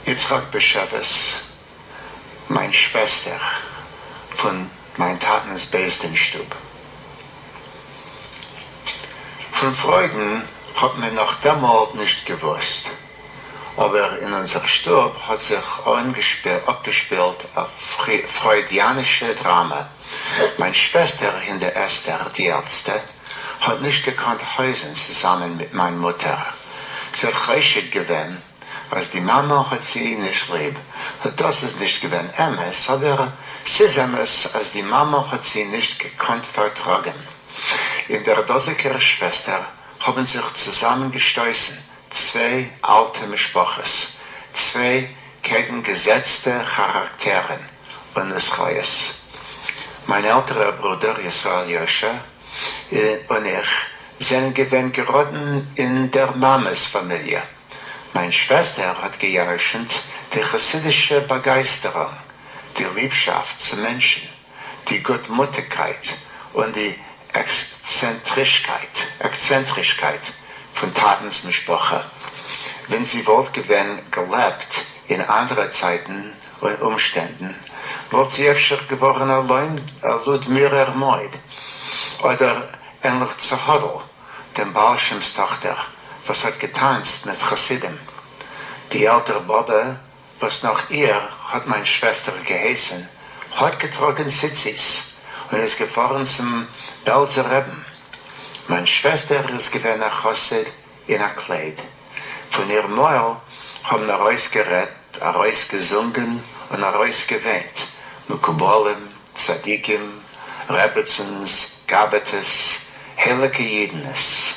יצחק בשבֿת, מײַן שוועסטער פֿון מײַן טאַטנס בית-דין-שטוב. פֿון פֿרוידן האָט מען נאָך דעמאָלט נישט געוווּסט, אָבער אין אונדזער שטוב האָט זיך אָפּגעשפּילט אַ פֿרוידיאַנישע דראַמע. מײַן שוועסטער הינדע-אסתּר, די עלטסטע, האָט נישט געקאָנט הויזן צוזאַמען מיט מײַן מוטער. זי האָט חושד געווען, אז די מאמע האט זי נישט ליב, דאס איז נישט געווען אמת, אבער ס'איז אמת אז די מאמע האט זי נישט געקאנט פארטראגען. אין דער דאזיגער שוועסטער האבען זיך צוזאמען געשטויסען צוויי אלטע משפחות, צוויי קעגנגעזעצטע כאראקטערען און נוסחאות. מיין עלטערער ברודער ישראל יושע און איך זענען געווען געראטן אין דער מאמע'ס פאמיליע. מיין שוועסטער האט געירשנט די חסידישע באגייסטערונג, די ליבשאפט צו מענטשן, די גוטמוטיגקייט און די עקסצענטרישקייט פון טאטנ'ס משפחה. ווען זי וואלט געווען געלעבט אין אנדערע צייטן און אומשטענדן, וואלט זי אפשר געווארן א לודמירער מויד, אדער ענליך צו האדל. דעם בעל שם'ס טאכטער וואס האט געטאנצט מיט חסידים, די עלטער באבע וואס נאך איר האט מיין שוועסטער געהייסען האט געטראגען ציצית און איז געפארען צום בעלזער רעבן, מיין שוועסטער איז געווען א חסיד אין א קלייד, פון איר מויל האבן ארויס גערעדט, ארויס געזונגען און ארויס געוויינט מקובלים, צדיקים, רעבעצענס, גבאי'טעס, הייליגע אידענעס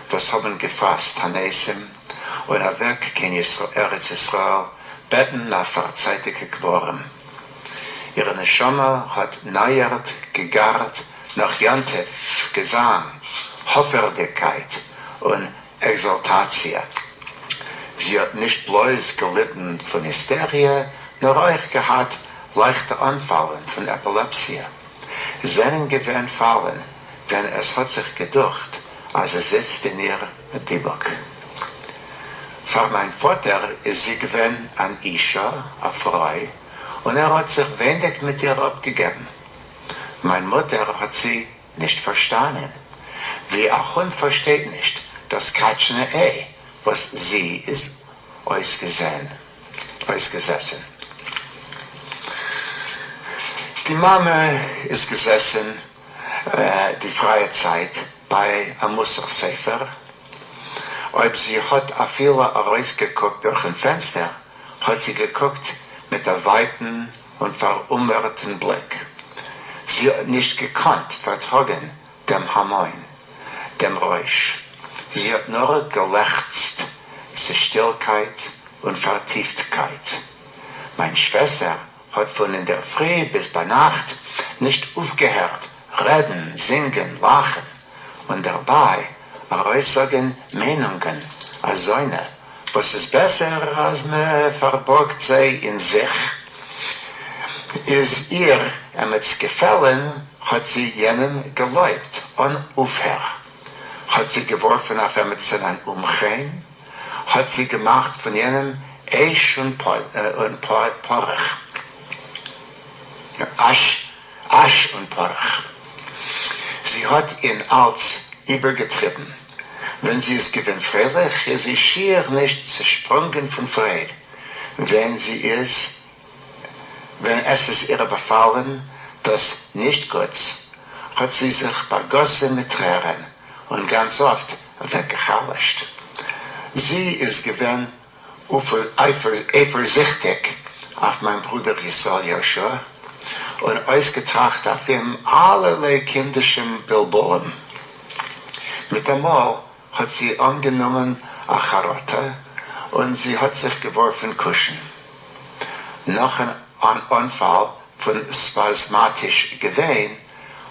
וואס האבען געפאסט תעניתים און אוועק קיין ארץ ישראל בעטען אויף פארצייטיגע קברים. איר נשמה האט נייערט געגארט נאך יום טוב, געזאנג, האפערדיגקייט און עקזאלטאציע. זי האט נישט בלויז געליטן פון היסטעריע, נאר אויך געהאט לייכטע אנפאלן פון עפילעפסיע. זענען געווען פאלן ווען עס האט זיך געדוכט אז עס זיצט אין איר א דיבוק. פאר מיין פאטער איז זי געווען אן אישה, א פרוי, און ער האט זיך ווייניג מיט איר אפגעגעבן. מיין מוטער האט זי נישט פארשטאנען, ווי א הונט פארשטייט נישט דאס קאטשנע איי וואס זי איז אויסגעזען אויסגעזעסען. די מאמע איז געזעסען די פרייע צייט ביי א מוסר ספר, אויב זי האט אפילו ארויסגעקוקט דורכן פענסטער האט זי געקוקט מיט א ווייטן און פאראומערטן בליק. זי האט נישט געקאנט פארטראגען דעם המון, דעם רויש. זי האט נאר געלעכצט צו שטילקייט און פארטיפטקייט. מיין שוועסטער האט פון אינדערפרי ביז ביינאכט נישט אויפגעהערט רעדן, זינגען, לאכן, און דערביי ארויסזאגען מיינונגען אזוינע וואס איז בעסער אז מען פארבארגט זיי אין זיך. איז איר עמעץ געפעלען האט זי יענעם געלויבט אן אויפהער. האט זי געווארפען אויף עמעצען אן אומחן, האט זי געמאכט פון יענעם אש און פארעך. אש אַש און פּאָרעך. זי האָט אין אַלץ איבערגעטריבן. ווען זי איז געווען פֿריילעך, איז זי שיִער נישט צעשפּרונגען פֿון פֿרייד. ווען זי איז, ווען עס איז איר באַפֿאַלן דאָס נישט-גוטס, האָט זי זיך באַגאָסן מיט טרערן און גאַנץ אָפֿט אַוועקגעחלשט. זי איז געווען אייפערזיכטיג אויף מיין ברודער ישראל יהושע, און אויסגעטראכט אויף אים אלערליי קינדישע בלבולים. מיטאמאל האט זי אנגענומען א חרטה און זי האט זיך געווארפן קושן. נאך אן אנפאל פון ספאזמאטיש געוויין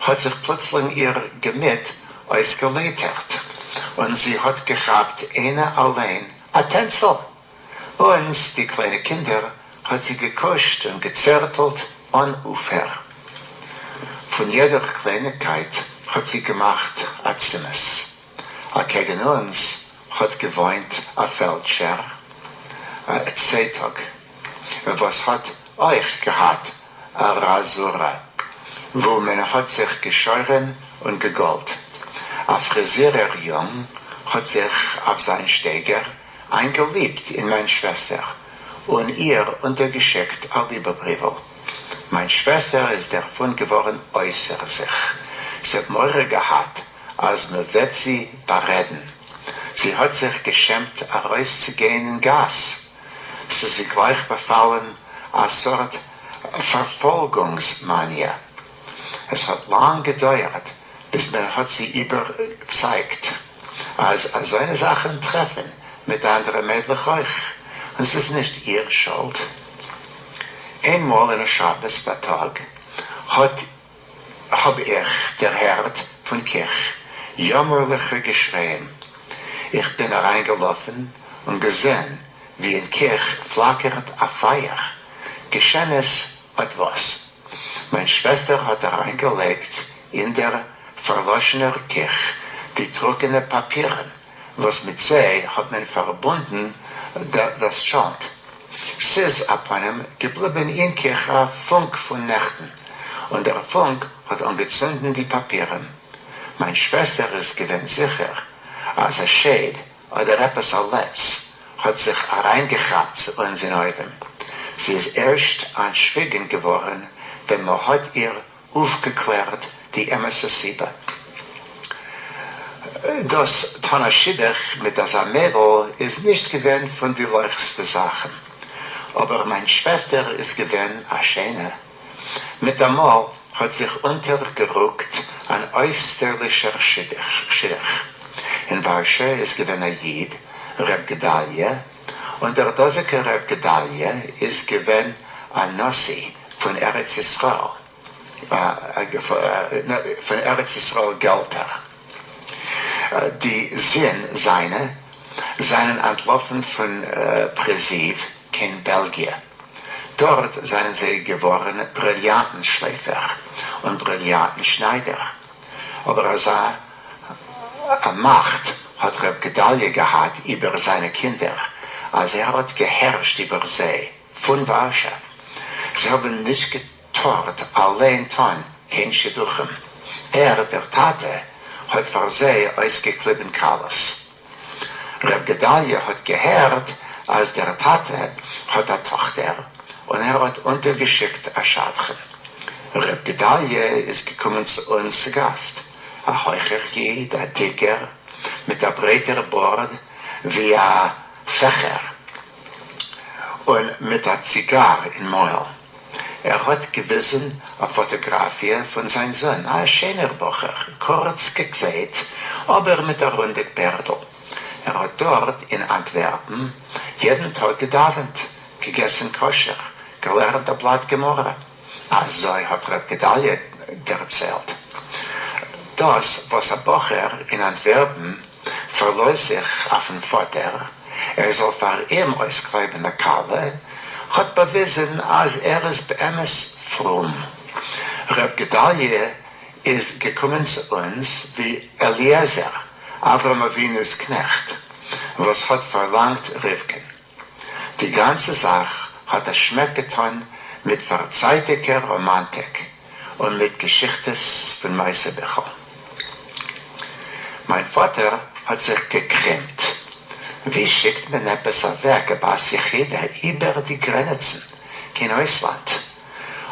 האט זיך פלוצלינג איר געמיט אויסגעלייטערט און זי האט געכאפט איינע אליין א טענצל! אונז, די קליינע קינדער, האט זי געקושט און געצערטלט אן אויפהער. פון יעדער קלייניגקייט האט זי געמאכט א צימעס. אקעגן אונז האט געוואוינט א פעלדשער, א צייטאג. וואס האט אויך געהאט א ראזורע, וואו מען האט זיך געשוירען און געגאלט. א פריזירער יונג האט זיך אויף זיין שטייגער איינגעליבט אין מיין שוועסטער און איר אונטערגעשיקט א ליבע-בריוול. מיין שוועסטער איז דערפון געווארן אויסער זיך. זי האט מורא געהאט אז מען וועט זי בארעדן. זי האט זיך געשעמט ארויסצוגיין אין גאס. ס'איז זי גלייך באפאלן א סארט פארפאלגונגס-מאניע. עס האט לאנג געדויערט ביז מען האט זי איבערצייגט אז אזוינע זאכן טרעפן מיט אנדערע מיידלעך אויך, און ס'איז נישט איר שולד. איינמאל אין א שבת בייטאג האט האב איך דערהערט פון קיך יאמערליכע געשרייען. איך בין אריינגעלאפן און געזען ווי אין קיך פלאקערט א פייער. געשען איז אט וואס. מיין שוועסטער האט אריינגעלייגט אין דער פארלאשענער קיך די טרוקענע פאפירן וואס מיט זיי האט מען פארבונדן דאס טשאלנט. ס'איז, א פנים, געבליבן אין קיך א פונק פון נעכטן, און דער פונק האט אנגעצונדן די פאפירן. מיין שוועסטער איז געווען זיכער אז א שד אדער עפעס א לץ האט זיך אריינגעכאפט צו אונז אין אויוון. זי איז ערשט אנטשוויגן געווארן ווען מ'האט איר אויפגעקלערט די אמת'ע סיבה. דאס טון א שידוך מיט אזא מיידל איז נישט געווען פון די לייכסטע זאכן. אבער מיין שוועסטער איז געווען א שיינע. מיטאמאל האט זיך אונטערגערוקט אן אויסטערלישער שידוך. אין ווארשע איז געווען א איד, ר' גדליה, און דער דאזיגער ר' גדליה איז געווען א נשיא פון ארץ ישראל, פון ארץ ישראל געלטער. די זין זיינע זענען אנטלאפן פון פרעזיוו קיין בעלגיע. דארט זענען זיי געווארן בריליאנטן שלייפער און בריליאנטן שניידער. אבער אזא מאכט האט ר' גדליה געהאט איבער זיינע קינדער אז ער האט געהערשט איבער זיי פון ווארשע. זיי האבן נישט געטארט אליין טון קיין שידוכים. ער, דער טאטע, האט פאר זיי אויסגעקליבן כלות. ר' גדליה האט געהערט אז דער טאטע האט א טאכטער און ער האט אונטערגעשיקט א שדכן. ר' גדליה איז געקומען צו אונז צו גאסט, א הויכער איד, א דיקער, מיט א ברייטער בארד ווי א פעכער, און מיט א ציגאר אין מויל. ער האט געוויזן א פאטאגראפיע פון זיין זון, א שענער בחור, קורץ געקליידט, אבער מיט א רונדיג בערדל. ער האט דארט אין אנטווערפן יעדן טאג געדאווענט, געגעסן כשר, געלערנט א בלאט גמרא. אזוי האט ר' גדליה דערציילט. דאס וואס א בחור אין אנטווערפן פארלאזט זיך אויפן פאטער ער זאל פאר אים אויסקלייבן א כלה, האט באוויזן אז ער איז באמת פרום. ר' גדליה איז געקומען צו אונז ווי אליעזר, אברהם אבינו'ס קנעכט, וואס האט פארלאנגט רבקה'ן. די גאנצע זאך האט א שמעק געטאן מיט פארצייטיגער ראמאנטיק און מיט געשיכטעס פון מעשה ביכל. מיין פאטער האט זיך געקרימט, ווי שיקט מען עפעס אוועק א בת יחידה איבער די גרעניצן קיין אויסלאנד?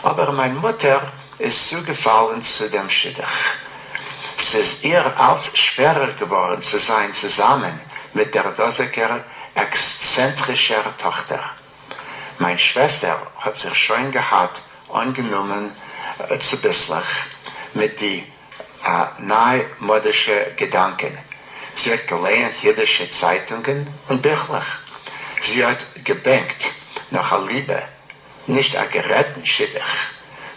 אבער מיין מוטער איז צוגעפאלן צו דעם שידוך. ס'איז איר אלץ שווערער געווארן צו זיין צוזאמען מיט דער דאזיגער עקסצענטרישער טאכטער. מיין שוועסטער האט זיך שוין געהאט אנגענומען צוביסלעך מיט די ניי-מאדישע געדאנקען. זי האט געלייענט אידישע צייטונגען און ביכלעך. זי האט געבענקט נאך א ליבע נישט א גערעדטן שידוך.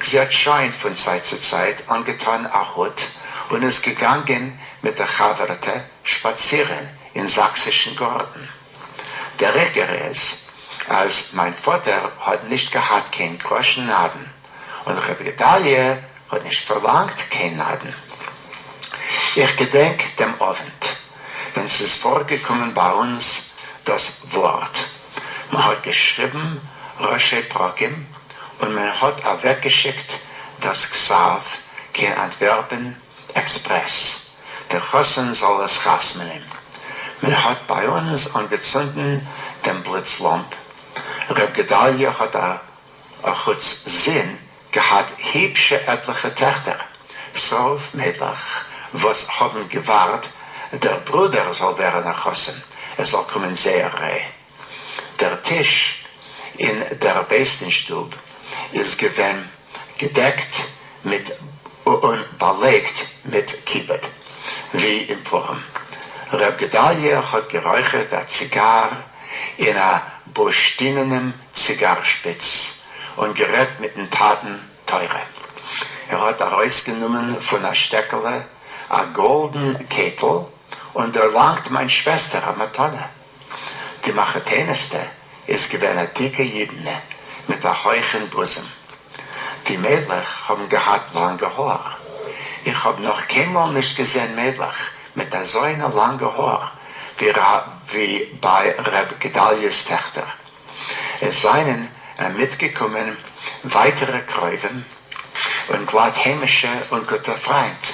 זי האט שוין פון צייט צו צייט אנגעטאן א הוט און איז געגאנגען מיט א חבר'טע שפאצירען אין זאקסישן גארטן. דער עיקר איז אז מיין פאטער האט נישט געהאט קיין גראשן נדן און ר' גדליה האט נישט פארלאנגט קיין נדן. איך געדענק דעם אווענט ווען ס'איז פארגעקומען ביי אונז דאס ווארט. מ'האט געשריבן. ראשי פרקים און מען האט אוועקגעשיקט דאס כתב קיין אנטווערפען עקספרעס, דער חתן זאל עס חתמ'נען. מען האט ביי אונז אנגעצונדן דעם בליץ לאמפ, ר' גדליה האט א חוץ זין געהאט היבשע עטליכע טעכטער, ס'רוב מיידלעך וואס האבן געווארט דער ברודער זאל ווערן א חתן, עס זאל קומען זייער ריי. דער טיש אין דער בית דין שטוב איז געווען געדעקט מיט און באלייגט מיט כיבוד ווי אין פורים. ר' גדליה האט גערויכערט א ציגאר אין א בורשטינענעם ציגאר שפיץ און גערעדט מיטן טאטן תורה. ער האט ארויסגענומען פון א שטעקעלע א גאלדן קעטל און דערלאנגט מיין שוועסטער א מתנה. די מחותנת'טע איז געווען א דיקע אידענע מיט א הויכען בוזעם. די מיידלעך האבן געהאט לאנגע האר. איך האב נאך קיינמאל נישט געזען מיידלעך מיט אזוינע לאנגע האר ווי ביי ר' גדליה'ס טעכטער. עס זענען מיטגעקומען ווייטערע קרובים און גלאט היימישע און גוטע פריינט.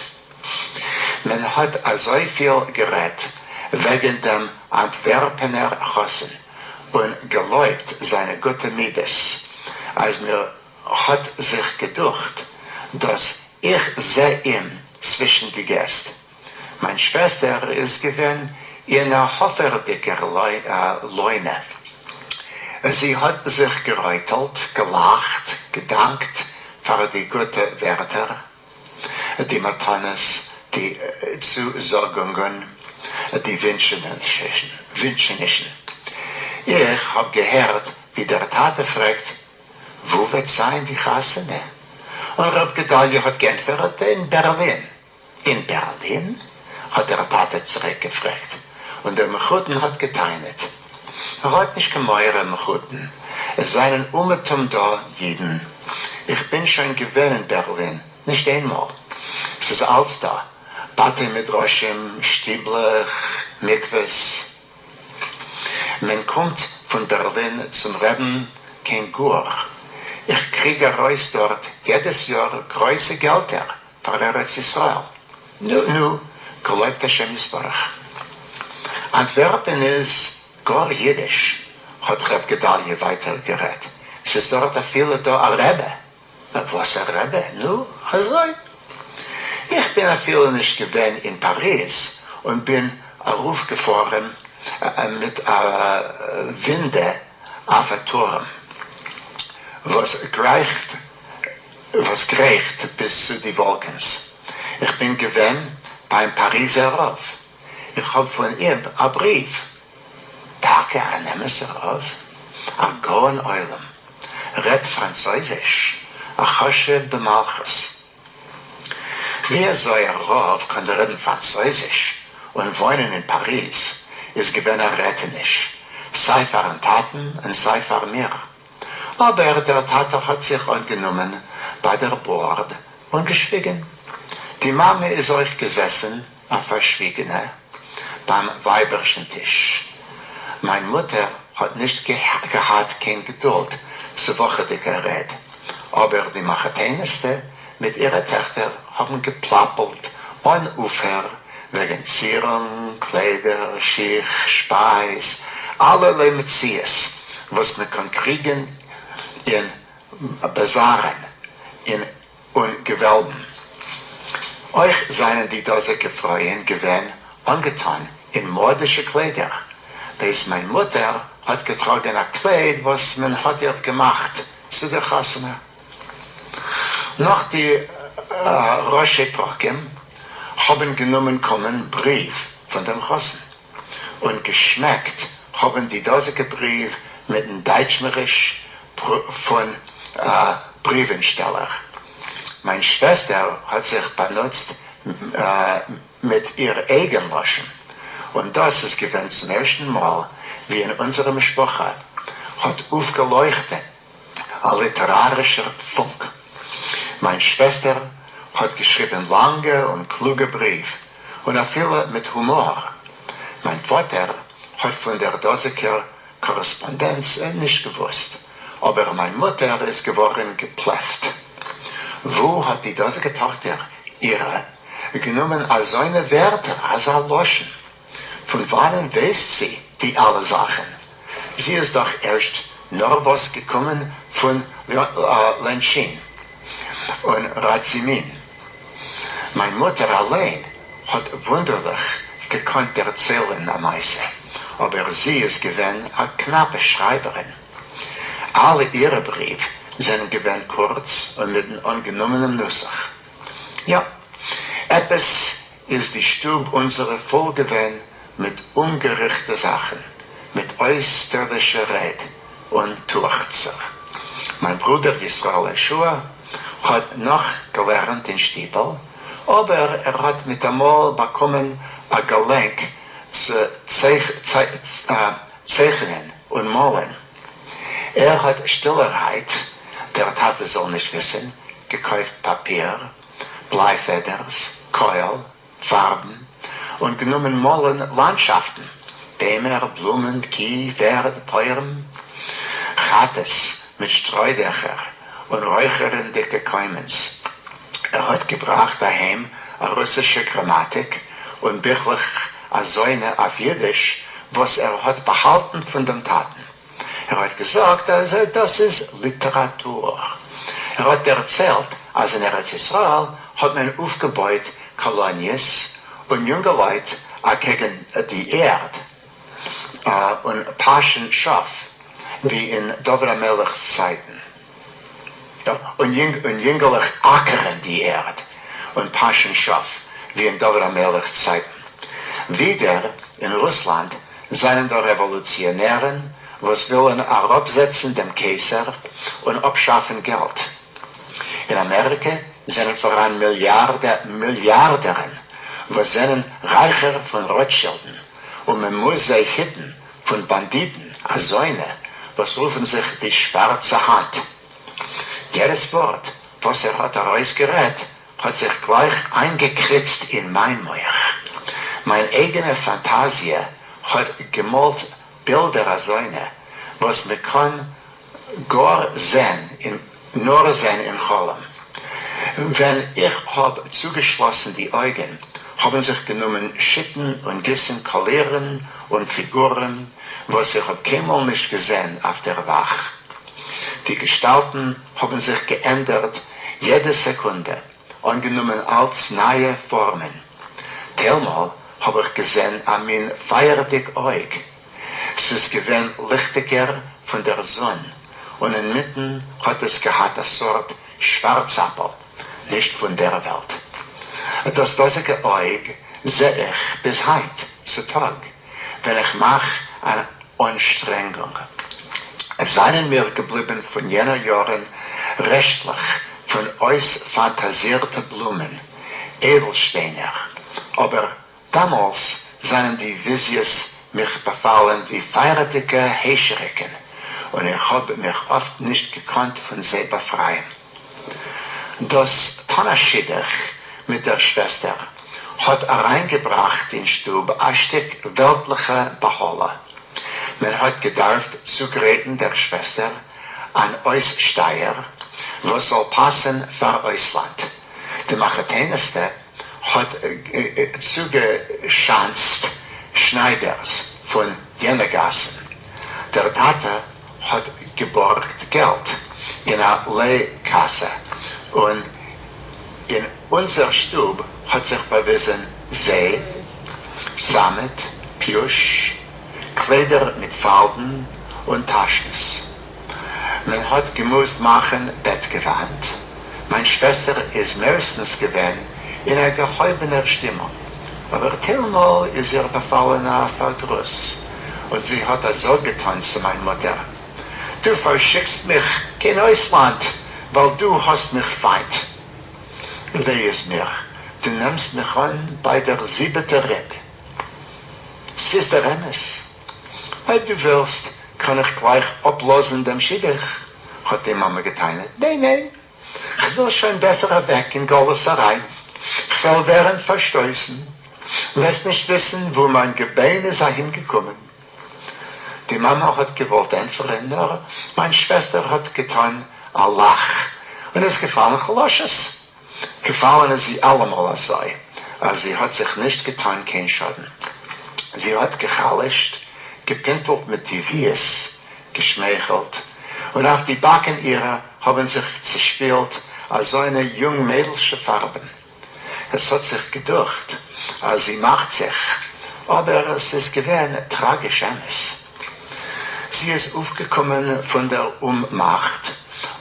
מען האט אזויפיל גערעדט וועגען דעם אנטווערפענער חתן און געלויבט זיינע גוטע מידות, אז מיר האט זיך געדוכט דאס איך זע אים צווישן די געסט. מיין שוועסטער איז געווען אין א האפערדיגער לוינע. זי האט זיך גערויטעלט, געלאכט, געדאנקט פאר די גוטע ווערטער. די מתנות, די צוזאגונגען, די ווינטשענישן. איך האב געהערט ווי דער טאטע פרעגט וואו וועט זיין די חתונה? און ר' גדליה האט גענטפערט אין בערלין. אין בערלין? האט דער טאטע צוריק געפרעגט, און דער מחותן האט געטענה'ט, האט נישט קיין מורא מחותן, עס זענען אומעטום דא אידן, איך בין שוין געווען אין בערלין נישט איינמאל, ס'איז אלץ דא, בתי מדרשים, שטיבלעך, מקווה'ס. מען קומט פון בערלין צום רעבן קיין גור, איך קריג ארויס דארט יעדעס יאר גרויסע געלטער פאר ארץ ישראל. נו נו, געלויבט השם יתברך. אנטווערפען איז גאר אידיש, האט ר' גדליה ווייטער גערעדט, ס'איז דארט אפילו דא א רעבע. וואס א רעבע? נו, אזוי. איך בין אפילו נישט געווען אין פאריז און בין ארויפגעפארען מיט א ווינדע אויף א טורעם וואס גרייכט וואס גרייכט ביז צו די וואלקענס. איך בין געווען ביים פאריזער רב, איך האב פון אים א בריוו. טאקע אן אמת'ער רב, א גאון עולם, רעדט פראנצויזיש, א חשוב במלכות. ווי אזוי א רב קען רעדן פראנצויזיש און וואוינען אין פאריז איז געווען א רעטעניש, סיי פארן טאטן און סיי פאר מיר. אבער דער טאטע האט זיך אנגענומען ביי דער בארד און געשוויגען. די מאמע איז אויך געזעסען א פארשוויגענע ביים ווייבערשן טיש. מיין מוטער האט נישט געהאט קיין געדולד צו וואכעדיגע רעד, אבער די מחותנת'טע מיט אירע טעכטער האבן געפלאפלט אן אויפהער וועגן צירונג, קליידער, שיך, שפייז, אלערליי מציאות וואס מען קען קריגן אין באזארן אין און געוועלבן. אויך זענען די דאזיגע פרויען געווען אנגעטאן אין מאדישע קליידער, בעת מיין מוטער האט געטראגען א קלייד וואס מען האט איר געמאכט צו דער חתונה. נאך די ראשי פרקים האבען גענומען קומען בריוו פון דעם חתן, און געשמעקט האבען די דאזיגע בריוו מיטן דייטשמעריש פון בריווענשטעלער. מיין שוועסטער האט זיך באנוצט מיט איר אייגען לשון, און דאס איז געווען צום ערשטן מאל ווי אין אונזערע משפחה האט אויפגעלויכטען א ליטערארישער פונק. מיין שוועסטער האט געשריבען לאנגע און קלוגע בריוו, און אפילו מיט הומאר. מיין פאטער האט פון דער דאזיגער קארעספאנדענץ נישט געוואוסט. אבער מיין מוטער איז געווארן געפלעפט. וואו האט די דאזיגע טאכטער אירע גענומען אזוינע ווערטער, אזא לשון? פון וואנען ווייסט זי די אלע זאכן? זי איז דאך ערשט נארוואס געקומען פון לענטשין און ראדזימין. מיין מוטער אליין האט וואונדערליך געקאנט דערציילן א מעשה, אבער זי איז געווען א קנאפע שרייבערין. אלע אירע בריוו זענען געווען קורץ און מיטן אנגענומענעם נוסח. יא, עפעס איז די שטוב אונזערע פול געווען מיט אומגעריכטע זאכן, מיט אויסטערלישע רייד און טועכצער. מיין ברודער ישראל יהושע האט נאך געלערנט אין שטיבל, אבער ער האט מיטאמאל באקומען א געלענק צו צייכענען און מאלען. ער האט שטילערהייט, דער טאטע זאל נישט וויסען, געקויפט פאפיר, בלייפעדערס, קויל, פארבן, און גענומען מאלען לאנדשאפטן, ביימער, בלומען, קי, פערד, פויערן, כאטעס מיט שטרוידעכער און רויכערנדיקע קוימענס. ער האט געבראכט אהיים א רוסישע גראמאטיק און ביכלעך אזוינע אויף אידיש וואס ער האט באהאלטן פון דעם טאטן. ער האט געזאגט אז דאס איז ליטעראטור. ער האט דערציילט אז אין ארץ ישראל האט מען אויפגעבויט קאלאניעס און יונגעלייט אקעגן די ערד און פאשען שאף ווי אין דוד המלך'ס צייטן. און יונגעלעך אקערן די ערד און פאשען שאף ווי אין דוד המלך'ס צייטן. ווידער אין רוסלאנד זענען דא רעוואלוציאנערן וואס ווילן אראפזעצן דעם קיסר און אפשאפן געלט. אין אמעריקע זענען פאראן מיליארדערן וואס זענען רייכער פון רוטשילדן און מען מוז זיי היטן פון באנדיטן אזוינע וואס רופן זיך די שווארצע האנט. יעדעס ווארט וואס ער האט ארויסגערעדט האט זיך גלייך איינגעקריצט אין מיין מח. מיין אייגענע פאנטאזיע האט געמאלט בילדער אזוינע וואס מען קען גאר זען אין נאר זען אין חלום. ווען איך האב צוגעשלאסן די אויגן האבן זיך גענומען שיטן און גיסן קאלירן און פיגורן וואס איך האב קיינמאל נישט געזען אויף דער וואך. די געשטאלטן האבן זיך געענדערט יעדע סעקונדע, אנגענומען אלץ נייע פארמען. טיילמאל האב איך געזען א מין פייערדיג אויג. ס'איז געווען ליכטיגער פון דער זון, און אינמיטן האט עס געהאט א סארט שווארצאפל, נישט פון דער וועלט. דאס דאזיגע אויג זע איך ביז היינט צו טאג, ווען איך מאך אן אנשטרענגונג. עס זענען מיר געבליבן פון יענע יארן רעשטלעך פון אויספאנטאזירטע בלומען, איידלשטיינער, אבער דאמאלס זענען די וויזיעס מיך באפאלען ווי פייערדיגע היישעריקען, און איך האב מיך אפט נישט געקאנט פון זיי באפרייען. דאס טאן א שידוך מיט דער שוועסטער האט אריינגעבראכט אין שטוב א שטיק וועלטליכע בהלה. מען האט געדארפט צוגרייטן דער שוועסטער אן אויסשטייער וואס זאל פאסען פאר אויסלאנד. די מחותנת'טע האט צוגעשאנצט שניידערס פון יענע גאסן. דער טאטע האט געבארגט געלט אין א ליי-קאסע, און אין אונזער שטוב האט זיך באוויזען זייד, סאמעט, פלוש, קליידער מיט פאלדן און טאשמעס. מען האט געמוזט מאכן בעטגעוואנט. מיין שוועסטער איז מערסטנס געווען אין א געהויבענער שטימונג, אבער טיילמאל איז איר באפאלען א פארדרוס, און זי האט א זאג געטאן צו מיין מוטער, דו פארשיקסט מיך קיין אויסלאנד ווייל דו האסט מיך פיינט. וויי איז מיר, דו נעמסט מיך אן ביי דער זיבעטער ריפ. ס'איז דער אמת. אויב דו ווילסט קאן איך גלייך אפלאזן דעם שידוך, האט די מאמע געטענה'ט. ניין ניין, כ'וויל שוין בעסער אוועק אין גלות אריין, כ'וועל ווערן פארשטויסן, וועסט נישט וויסן וואו מיין געביין איז אהינגעקומען. די מאַמע האָט געוואָלט ענטפֿערן, נאָר מײַן שוועסטער האָט געטאָן אַ לאַך און איז געפֿאַלן חלשות. געפֿאַלן איז זי אַלע מאָל אַזוי, אַז זי האָט זיך נישט געטאָן קיין שאָדן. זי האָט געחלשט, געפּינטלט מיט די וויעס, געשמייכלט, און אויף די באַקן אירע האָבן זיך צעשפּילט אַזוינע יונג-מיידלשע פֿאַרבן. עס האָט זיך געדוכט, אַז זי מאַכט זיך, אָבער ס'איז געווען טראַגיש אמת. זי איז אויפֿגעקומען פֿון דער אוממאַכט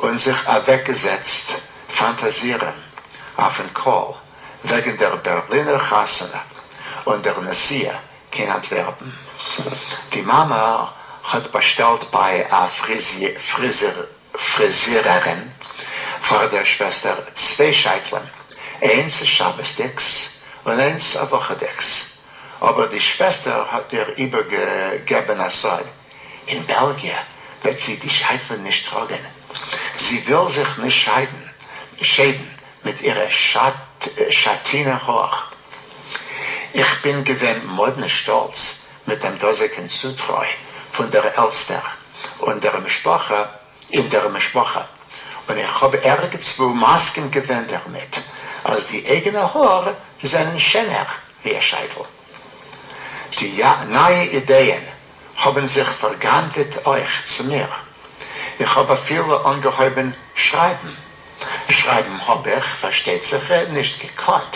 און זיך אַוועקגעזעצט פֿאַנטאַזירן אויפֿן קול וועגן דער בערלינער חתונה און דער נסיעה קיין אַנטווערפּן. די מאַמע האָט באַשטעלט בײַ אַ פֿריזירערין פֿאַר דער שוועסטער צוויי שייטלען, איינס אַ שבתדיקס און איינס אַ וואָכעדיקס. אָבער די שוועסטער האָט איר איבערגעגעבן אַ סוד, אין בעלגיע וועט זי די שייטלען נישט טראָגן. זי וויל זיך נישט שיידן מיט אירע שאַטינע האָר. איך בין געווען מאָדנע שטאָלץ מיט דעם דאָזיקן צוטרוי פֿון דער עלטסטער און דער משפּחה אין דער משפּחה, און איך האָב ערגעץ-וווּ מסכּים געווען דערמיט, אַז די אייגענע האָר זענען שענער ווי אַ שייטל. די נײַע אידעען האָבן זיך פֿאַרגנבֿעט אויך צו מיר. איך האָב אַפֿילו אָנגעהויבן שרײַבן. שרײַבן האָב איך, פֿאַרשטייט זיך, נישט געקאָנט,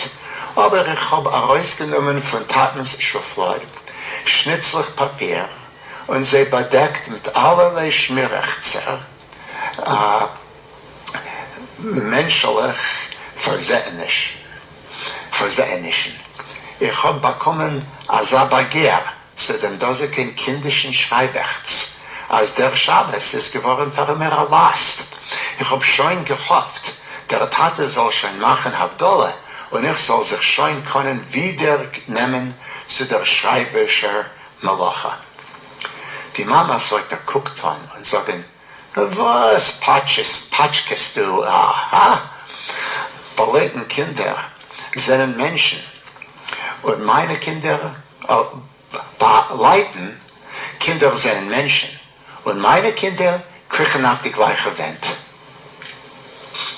אָבער איך האָב אַרויסגענומען פֿון טאַטנס שופֿלאָד שניצלעך פּאַפּיר און זיי באַדעקט מיט אַלערליי שמירעכצער, מענטשלעך פֿאַרזעענישן. איך האָב באַקומען אַזאַ באַגער צו דעם דאָזיקן קינדישן שרײַבעכץ, אַז דער שבת איז געוואָרן פֿאַר מיר אַ לאַסט. איך האָב שוין געהאָפֿט, דער טאַטע זאָל שוין מאַכן הבֿדלה און איך זאָל זיך שוין קאָנען ווידער נעמען צו דער שרײַבערישער מלאכה. די מאַמע פֿלעגט אַ קוק טאָן און זאָגן, וואָס פּאַטשקעסטו, האַ? בײַ לײַטן קינדער זענען מענטשן, און מײַנע קינדער, בײַ לײַטן קינדער זענען מענטשן, און מײַנע קינדער קריכן אויף די גלײַכע ווענט.